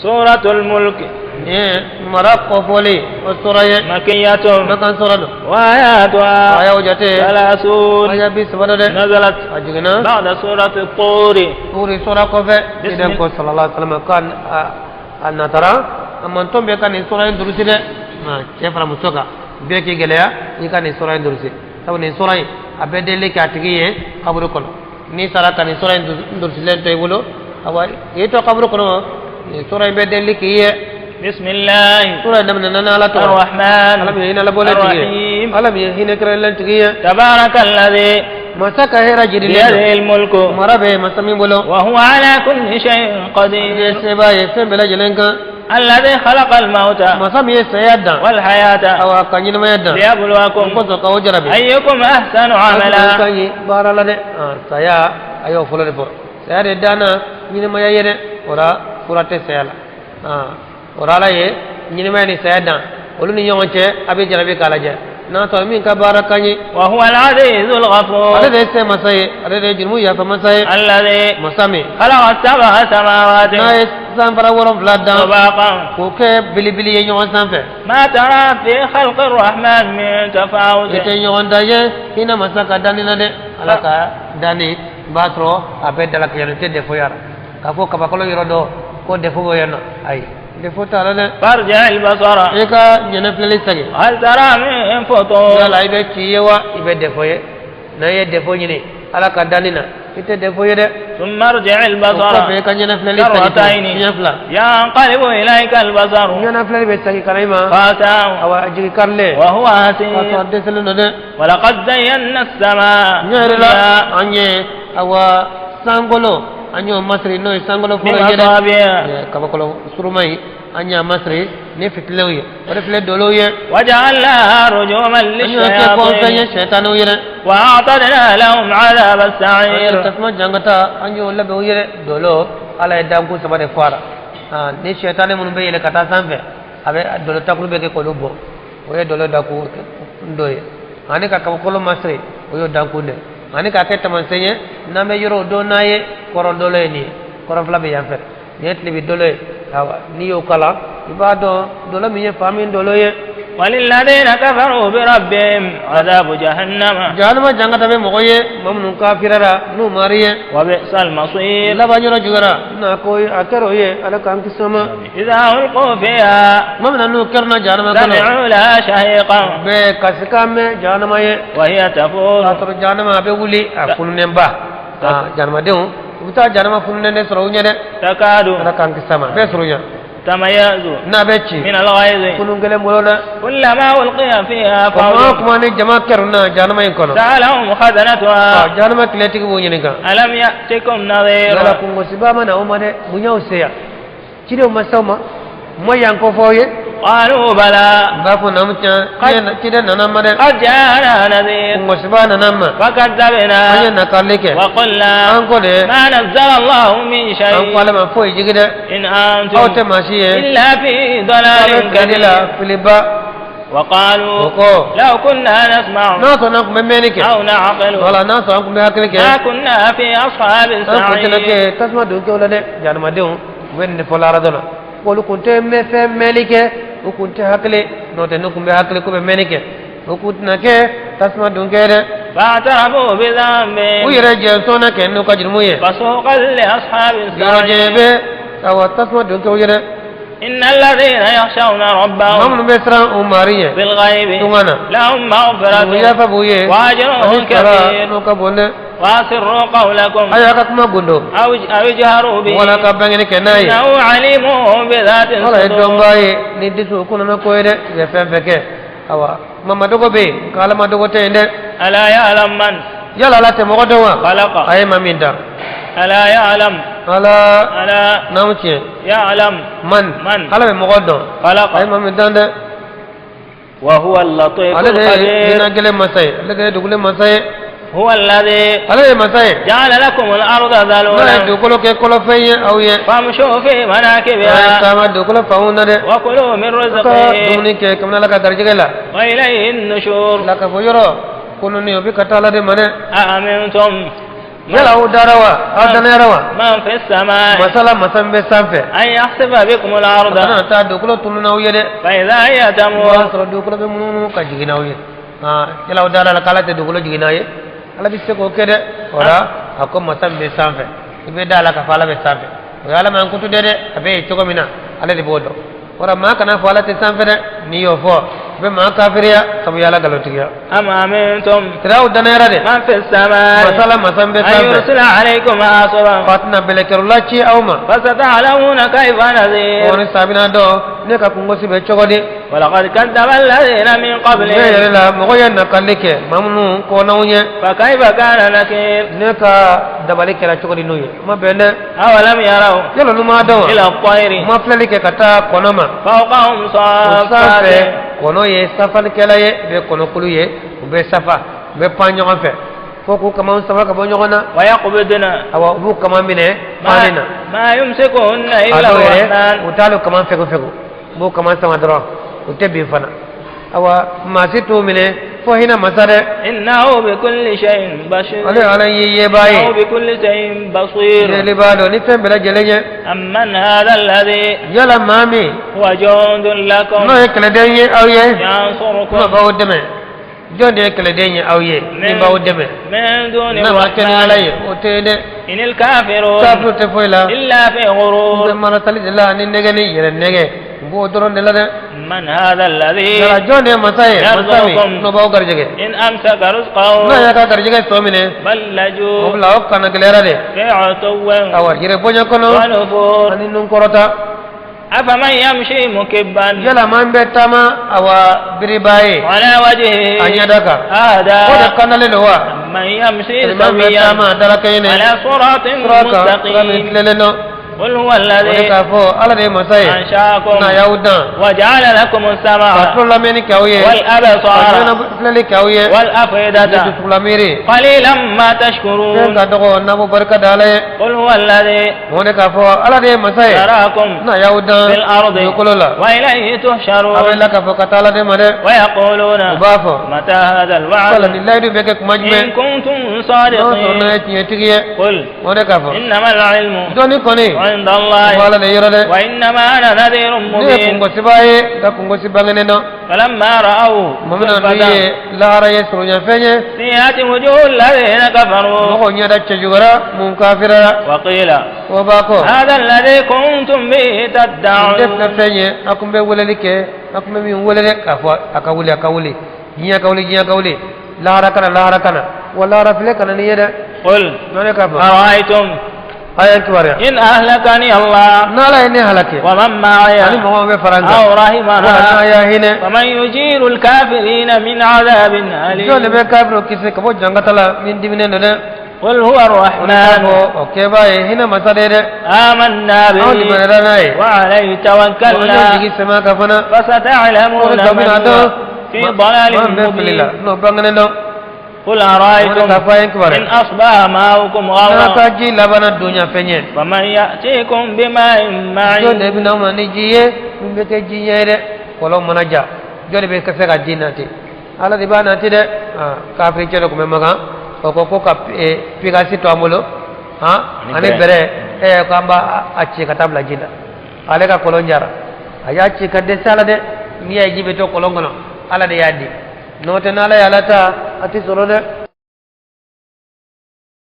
سورة الملك. Nin ye mara kɔfɔli o sura ye. مكية. Makan sura don. وآياتها Ayaw jate 30. aya 30 don dɛ. نزلت A jiginna بعد سورة الطور. Turi sura kɔfɛ. Ciden ko sallallahu alaihi wasallam ko a natara a mantɔn bɛɛ ka nin sura in durusi dɛ. Cɛ fara muso kan, bɛɛ k'i gɛlɛya i ka nin sura in durusi, sabu nin sura in a bɛ deli k'a tigi ye kaburu kɔnɔ. N'i sara ka nin sura in durusilen to i bolo, awa k'i to kaburu kɔnɔ, nin sura in bɛ deli k'i ye. بسم الله Sura in daminɛna n'Ala tɔgɔ ye. الرحمن Ala min ye hinɛ labɔlen tigi ye. الرحيم. Ala min ye hinɛ kɛrɛnkɛrɛnlen tigi ye. تبارك الذي Masa ka hɛrɛ jidilen don. بيده الملك Mara bɛ masa min bolo. وهو على كل شيء Ye قدير. seba ye fɛn bɛɛ lajɛlen kan. الذي خلق الموت Masa min ye saya dan. والحياة Awa ka ɲɛnamaya dan. ليبلوكم Kosɔn k'aw jarabi. أيكم أحسن Aw عملا. ka ɲi baara la dɛ. Saya a y'o fɔlɔ de fɔ. Saya de danna ɲɛnamaya ye dɛ. O la fura tɛ saya la. O la Ala ye ɲɛnamaya ni saya dan. Olu ni ɲɔgɔn cɛ a bɛ jarabi k'a lajɛ. N'a sɔrɔ min ka baara ka ɲi. وهو العزيز الغفور. Ale de ye se masa ye. Ale de ye jurumu yafa masa ye. الذي Masa min خلق سبع سماوات n'a ye sanfara 7 dan طباقا. k'o kɛ belebele ye ɲɔgɔn sanfɛ. ما ترى في خلق الرحمن من تفاوت. I tɛ ɲɔgɔn dan ye hinɛ masa ka danni na dɛ. Ala ka danni b'a sɔrɔ a bɛɛ dalakɛɲɛnen tɛ défaut yara k'a fɔ kabakolo yɔrɔ dɔ ko défaut bɛ yan nɔ, ayi, défaut t'a la dɛ. فارجع البصر. I ka ɲɛnafilɛli segin. هل ترى من فطور. Yala i bɛ ci ye wa i bɛ défaut ye? N'a ye défaut ɲini Ala ka danni na, i tɛ défaut ye dɛ. ثم ارجع O البصر kɔfɛ i ka ɲɛnafilɛli segin كرتين. siɲɛ fila. ينقلب إليك البصر Ɲɛnafilɛli bɛ segin ka na i ma خاسئا awa a jigi karilen وهو k'a sɔrɔ حسير. a dɛsɛlen don dɛ. ولقد زينا السماء Ɲɛ yɛrɛ la الدنيا an ye awa sankolo an y'o masiri, n'o ye sankolo fɔlɔ ye dɛ. بمصابيح. Kabakolo suruma ye, an y'a masiri ni fitilaw ye, o de filɛ dolow ye. وجعلناها رجوما An y'o kɛ kɔnfɛn ye للشياطين. sɛtanɛw ye dɛ. وأعتدنا لهم عذاب An ye السعير. tasuma jangata an y'o labɛn u ye dɛ. Dolo, Ala ye dankun saba de fɔ a la. Ni sɛtanɛ minnu bɛ yɛlɛ ka taa sanfɛ, a bɛ dolo takulu bɛ kɛ k'olu bɔ, o ye dolo dakun dɔ ye. Ani ka kabakolo masiri, o y'o dankun de. Ani k'a kɛ taamasiyɛn ye n'an bɛ yɔrɔw dɔn n'a ye, kɔrɔn dolo ye nin ye, kɔrɔn fila bɛ yan fɛ, nin ye tilebi dolo ye. Awa n'i y'o kalan, i b'a dɔn dolo min ye fa min dolo ye. وللذين كفروا بربهم عذاب جهنم. Jahanama jangata bɛ mɔgɔ ye, maa minnu kafirara n'u mari ye. وبئس المصير. Laban yɔrɔ juguyara n'a ko a kɛra o ye, Ala k'an kisi o ma. إذا ألقوا فيها Maa min na n'u kɛrɛnna jahanama kɔnɔ, سمعوا لها شهيقا. bɛɛ kasikan mɛn jahanama ye. وهي K'a تفور. sɔrɔ jahanama a bɛ wuli a fununen ba. Jahanamadenw u bɛ taa jahanama fununen de sɔrɔ u ɲɛ dɛ. تكاد Ala k'an kisi a ma, bɛɛ sɔrɔ u ɲɛ. تميز N'a bɛ ci من الغيظ. funun kelen bolo dɛ. كلما ألقي فيها O kuma فوج kuma ni jama kɛrɛnna jahanama in kɔnɔ, سألهم خزنتها jahanama tiletigi b'u ɲininka. ألم يأتكم نذير. Yala kungosiba ma na o ma dɛ? Mun y'aw se yan? Cidenw ma s'aw ma? Ma yan ko fɔ aw ye? قالوا بلى. N b'a fɔ naamu, tiɲɛ, ciden nana n ma dɛ. قد جاءنا نذير. Kungosiba nana n ma. فكذبنا. An ye nakarili kɛ. وقلنا An ko de ما نزل الله من an شيء. ko ale ma foyi jigi dɛ. إن Aw tɛ أنتم maa si ye إلا في aw ضلال bɛ filili la كبير. filiba. وقالوا O ko لو كنا نسمع n'a sɔrɔ n'an tun bɛ mɛnni kɛ أو نعقل wala n'a sɔrɔ an tun bɛ hakili kɛ, ما كنا في أصحاب an tun tɛna السعير. kɛ tasuma donkɛw la dɛ. Jahanamadenw u bɛ nin de fɔ lahara dɔ la, k'olu tun tɛ mɛn fɛn mɛnli kɛ, u tun tɛ hakili, n'o tɛ n'u tun bɛ hakili k'u bɛ mɛnni kɛ, o tun tɛna kɛ tasuma donkɛ dɛ. فاعترفوا U بذنبهم yɛrɛ jɛnsɔnna kɛ n'u ka jurumu ye. فسوقا لأصحاب Yɔrɔ السعير. jɛn bɛ awa tasuma donkɛw ye dɛ. إن الذين يخشون Maa ربهم minnu bɛ siran u mari ɲɛ بالغيب tunga na, لهم مغفرة u yafa b'u ye وأجر ani sara كبير. n'u ka bon dɛ. وأسروا قولكم A y'a ka kuma gundo أو اجهروا به wala ka bangeni kɛ n'a ye, إنه عليم بذات Ala ye الصدور. dɔnbaa ye ni dusu kɔnɔna ko ye dɛ. I bɛ fɛn fɛn kɛ, awa kuma ma dogo bɛ yen nka Ala ma dogo tɛ yen dɛ. ألا يعلم من Yala Ala tɛ mɔgɔ dɔn wa? خلق. A ye maa min dan. ألا يعلم Ala ألا naamu tiɲɛ يعلم man Man. Ala bɛ mɔgɔ dɔn, خلق. a ye maa min dan dɛ. وهو اللطيف Ale de ye الخبير. hinɛ gɛlɛn masa ye, ale de ye dugulen masa ye. هو الذي Ale ye masa ye جعل لكم الأرض n'a ye ذلولا dugukolo kɛ kɔlɔfɛn ye aw ye. فامشوا في A ye مناكبها taama dugukolo fanw na dɛ. وكلوا من Aw ka رزقه dumuni kɛ kabini Ala ka garijɛgɛ la. وإليه النشور. La ka fɔ yɔrɔ kununni o bɛ ka taa Ala de ma dɛ. أأمنتم Yala aw dara wa, aw danayara wa? من في السماء Masa la, masa min bɛ sanfɛ. أن يخسف بكم A الأرض kana taa dugukolo tunu n'aw ye dɛ. فإذا هي O b'a تمور. sɔrɔ dugukolo bɛ munumunu ka jigin n'aw ye. Yala aw dara la k'Ala tɛ dugukolo jigin n'aw ye? Ala bɛ se k'o kɛ dɛ. O la, a ko masa min bɛ sanfɛ, i bɛ da la k'a fɔ Ala bɛ sanfɛ. O ye Ala mankutu dɛ dɛ. A bɛ yen cogo min na, ale de b'o dɔn. O la, maa kana fɔ Ala tɛ sanfɛ dɛ. N'i y'o fɔ, i bɛ maa kafiriya, sabu i ye Ala nkalontigiya. أم أمنتم Sira, aw danayara de? من في السماء Masa la, masa min bɛ أن sanfɛ. يرسل عليكم حاصبا K'a tɛna bɛlɛkɛrɔ ci aw ma. فستعلمون كيف O نذير. ni sabina dɔn ne ka kungosi bɛ cogo di. ولقد كذب الذين من Ne yɛrɛ قبلهم la, mɔgɔ ye nakali kɛ maa minnu kɔnnaw ɲɛ. فكيف كان نكير؟ Ne ka dabali kɛra cogo di n'u ye? O ma bɛn dɛ. أولم يروا Yala olu ma dɔn wa? إلى الطير U ma filɛli kɛ ka taa kɔnɔ ma? فوقهم O sanfɛ, صافات. kɔnɔ ye safalikɛla ye, u bɛ kɔnɔkulu ye, u bɛ safa, u bɛ pan ɲɔgɔn fɛ fo k'u kaman sama ka bɔ ɲɔgɔn na. ويقبضن. Awa, u b'u kaman minɛ panni na. ما يمسكهن A إلا dɔw yɛrɛ, الرحمن. u t'ale kaman fɛgɛ fɛgɛ, u b'u kaman sama dɔrɔn, u tɛ bin fana. Awa, maa si t'u minɛ fo hinɛ masa dɛ. إنه بكل شيء بشير. Ale Ala ye yebaa إنه ye. بكل شيء بصير. Yelibaa dɔn ni fɛn bɛɛ lajɛlen ye. أمن هذا الذي Yala maa min هو جند لكم n'o ye kɛlɛden ye aw ye, n'o ينصركم b'aw dɛmɛ? Jɔn de ye kɛlɛden ye aw ye min b'aw dɛmɛ من دون n'a ma kɛ ni Ala الرحمن؟ ye? O tɛ yen dɛ. إن الكافرون Kafiriw tɛ foyi la. إلا في U bɛ غرور. maratali de la ani nɛgɛ ni yɛrɛ nɛgɛ, u b'o dɔrɔn de la dɛ. من هذا الذي Yala jɔn de ye masa ye, masa min n'o b'aw garijɛgɛ? إن أمسك رزقه N'a y'a ka garijɛgɛ sɔ minɛ, بل o لجوا bila o kana gɛlɛyara dɛ. في عتو Awa, yɛrɛ bonya kɔnɔ ونفور. ani nun kɔrɔta. أفمن يمشي مكبا Yala maa min bɛ taama, awa, biriba ye على a وجهه ɲɛda kan, أهدى o de kanalen don wa? من يمشي Maa min bɛ سويا taama a dala kɛɲɛ على صراط sira kan, sira min مستقيم. tilennen don. قل هو O de الذي k'a fɔ Ala de ye masa ye أنشأكم n'a y'aw dan وجعل لكم ka السمع tulo lamɛnni kɛ aw ye, ka والأبصار ɲɛna filɛli kɛ aw ye, ni والأفئدة dusukun miiri. قليلا ما Fɛn تشكرون. ka dɔgɔ n'a b'o barika da Ala ye. قل هو الذي O de k'a fɔ Ala de ye masa ye ذرأكم n'a y'aw dan في الأرض dugukolo la. وإليه A bɛ تحشرون. la k'a fɔ ka taa Ala de ma dɛ. ويقولون U b'a fɔ متى هذا wala الوعد nin layidu bɛ kɛ kuma إن jumɛn, كنتم n'o sɔrɔ n'a صادقين؟ ye tiɲɛtigi ye? قل O de k'a fɔ إنما العلم dɔnni kɔni عند o الله b'Ala de yɔrɔ dɛ. وإنما أنا نذير Ne ye مبين. kungosiba ye, ka kungosi bangenen dɔn. فلما رأوه Mɔgɔ min na n'u زلفة ye lahara ye surunyafɛn ye, سيئت وجوه الذين كفروا. mɔgɔw ɲɛda cɛjuguyara mun kafirara. وقيل O b'a kɔ هذا الذي كنتم به nin tɛ filɛ تدعون. fɛn ye a kun bɛ weleli kɛ, a kun bɛ min wele dɛ, k'a fɔ a ka wuli, a ka wuli, diɲɛ ka wuli, diɲɛ ka wuli, lahara kana, lahara kana wa lahara filɛ kana nin ye dɛ. قل N'o k'a fɔ أرأيتم a ye kibaruya إن أهلكني الله n'Ala ye ne halaki ومن معي ani mɔgɔ min bɛ fara n kan أو wala n'a رحمنا y'a hinɛ, فمن يجير الكافرين من عذاب jɔn de أليم؟ bɛ kafiriw kisi ka bɔ jangata la min diminen don dɛ? قل هو O de k'a الرحمن fɔ o kɛbaa ye hinɛ masa de ye dɛ. آمنا Anw به limaniyara n'a ye وعليه wa an y'an توكلنا jigi sɛmɛ a kan fana. فستعلمون O de من bɛna هو dɔn في ضلال maa min bɛ fili la مبين. n'o bangenen dɔn. قل O de أرأيتم k'a fɔ a ye kibaruya إن أصبح ماؤكم n'a غورا ka ji labanna dunya fɛn ye, فمن يأتيكم بماء jɔn de معين؟ bɛ n'aw ma ni ji ye min bɛ kɛ ji ɲɛ ye dɛ? Kɔlɔn mana ja, jɔn de bɛ se ka ji nati? Ala de b'a nati dɛ. Kafiri cɛ dɔ tun bɛ Makan, o ko ko ka pigasi to an bolo han Ani ani bɛrɛ. Bɛrɛ k'an b'a a ci ka taa bila ji la. Ale ka kɔlɔn jara, a y'a ci ka dɛsɛ a la dɛ. N'i y'a ye ji bɛ to kɔlɔn kɔnɔ, Ala de y'a di. N'o tɛ, n'Ala y'ala ta, a tɛ sɔrɔ dɛ.